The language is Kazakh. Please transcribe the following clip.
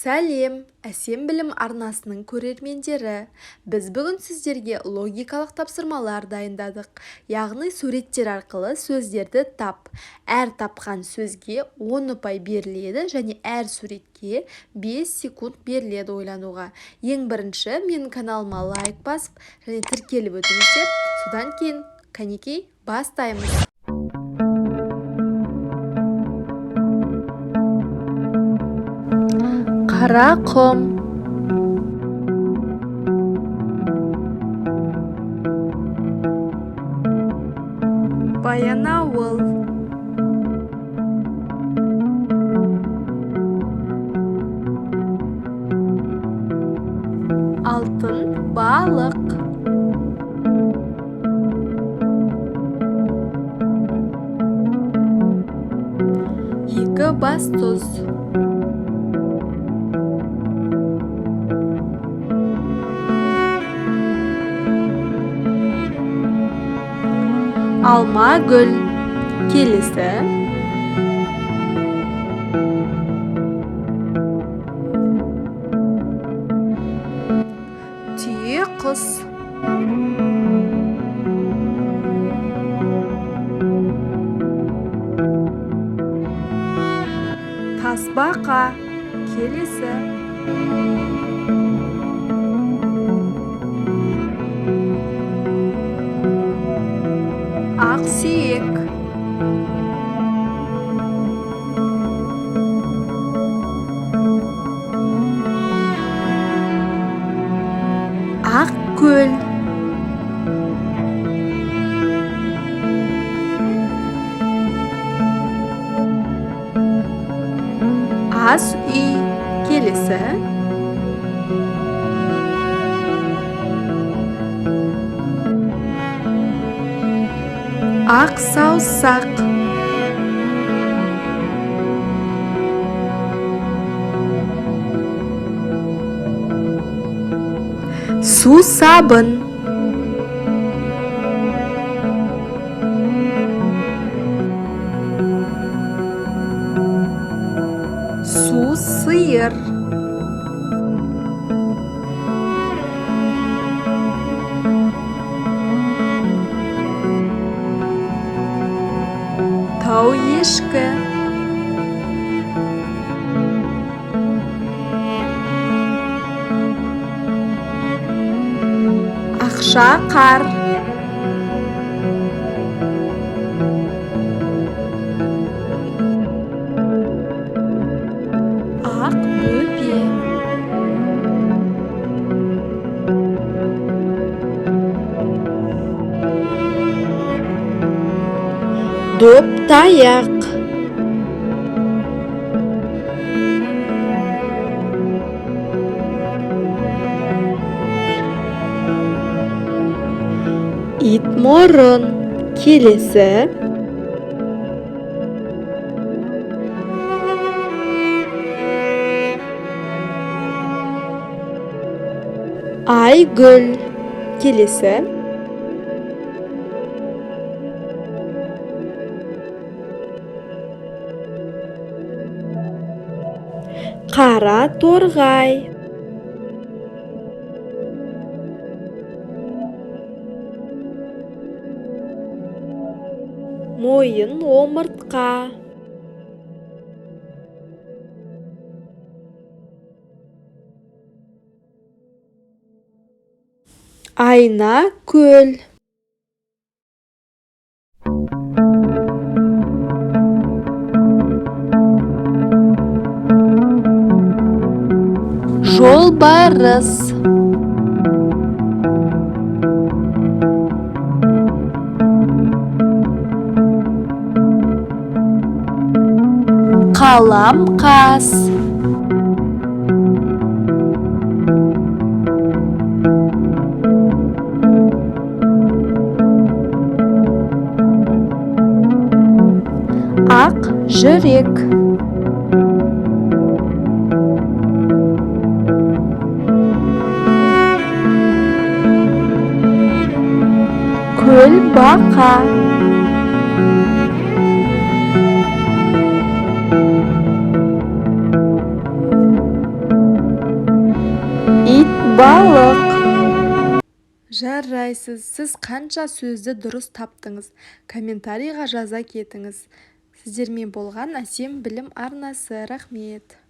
Сәлем, Әсем білім арнасының көрермендері! Біз бүгін сіздерге логикалық тапсырмалар дайындадық. Яғни суреттер арқылы сөздерді тап. Әр тапқан сөзге 10 ұпай беріледі және әр суретке 5 секунд беріледі ойлануға. Ең бірінші менің каналыма лайк басып және тіркеліп өтіңіздер. Содан кейін кәнекей бастаймыз. Қара құм. Баянауыл. Алтын балық. Екі бас тұз. Алма гүл. Келесі. Түйе құс. Тасбақа. Келесі. Ақсүйек. Ақ көл. Ас үй. Келесі. Ақ саусақ. Су сабын. Су сиыр. Тау ешкі. Ақша қар. Ақ бөпе. Доп таяқ. Ит мұрын. Келесі. Айгүл. Келесі. Қара торғай. Мойын омыртқа. Айна көл. Жолбарыс. Қалам қас. Ақ жүрек. Көл бақа. Балық. Жарайсыз! Сіз қанша сөзді дұрыс таптыңыз? Комментарийға жаза кетіңіз. Сіздермен болған Әсем білім арнасы. Рахмет!